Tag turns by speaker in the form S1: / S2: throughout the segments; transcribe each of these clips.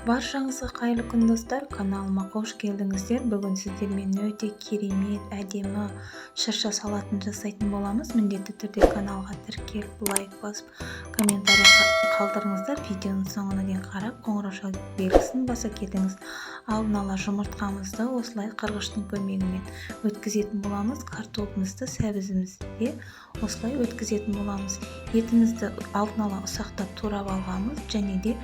S1: Баршаңызға қайырлы күн, достар! Каналыма қош келдіңіздер! Бүгін сіздермен өте керемет, әдемі шырша салатын жасайтын боламыз. Міндетті түрде каналға тіркеліп, лайк басып, комментарий қалдырыңыздар. Видеоның соңына дейін қарап, қоңырауша белгісін баса кетіңіз. Алдын ала жұмыртқамызды осылай қырғыштың көмегімен өткізетін боламыз. Картопымызды, сәбізімізді де осылай өткізетін боламыз. Етімізді алдын ала ұсақтап турап алғанбыз және де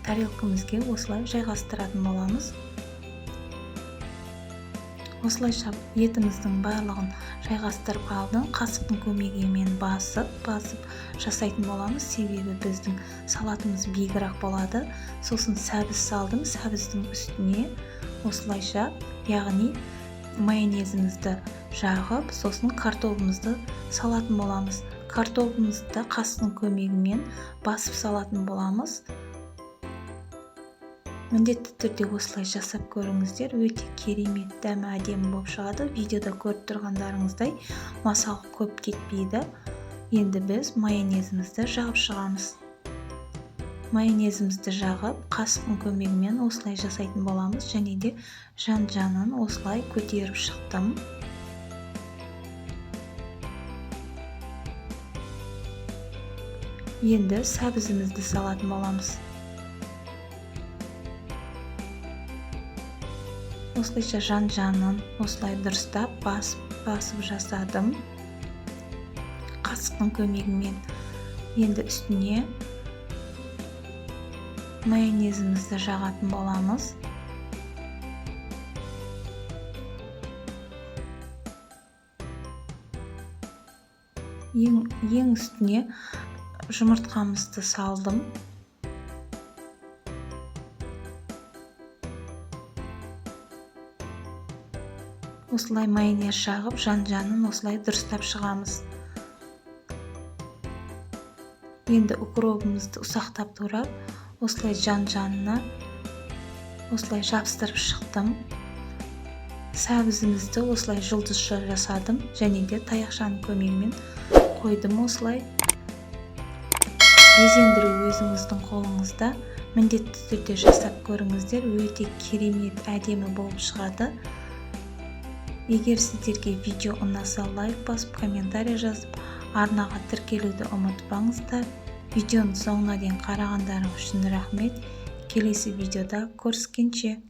S1: тарелкамызге осылай жайғастыратын боламыз. Осылайша етіміздің барлығын жайғастырып алдым. Қасықтың көмегімен басып басып жасайтын боламыз, себебі біздің салатымыз биігірақ болады. Сосын сәбіз салдым. Сәбіздің үстіне осылайша, яғни майонезімізді жағып, сосын картобымызды салатын боламыз. Картобымызды қасықтың көмегімен басып салатын боламыз. Міндетті түрде осылай жасап көріңіздер, өте керемет, дәмі әдемі болып шығады. Видеода көріп тұрғандарыңыздай, масақ көп кетпейді. Енді біз майонезімізді жағып шығамыз. Майонезімізді жағып, қасықтың көмегімен осылай жасайтын боламыз және де жан-жағын осылай көтеріп шықтым. Енді сәбізімізді салатын боламыз. Осылайша жан-жағын осылай дұрыстап басып басып жасадым қасықтың көмегімен. Енді үстіне майонезімізді жағатын боламыз. Ең үстіне жұмыртқамызды салдым. Осылай майонез жағып, жан-жағын осылай дұрыстап шығамыз. Енді укробымызды ұсақтап турап, осылай жан-жағына осылай жабыстырып шықтым. Сәбізімізді осылай жұлдызша жасадым және де таяқшаның көмегімен қойдым осылай. Безендіру өзіңіздің қолыңызда. Міндетті түрде жасап көріңіздер, өте керемет, әдемі болып шығады. Егер сіздерге видео ұнаса, лайк басып, комментарий жазып, арнаға тіркелуді ұмытпаңыздар. Видеоның соңына дейін қарағандарыңыз үшін рахмет. Келесі видеода көріскенше.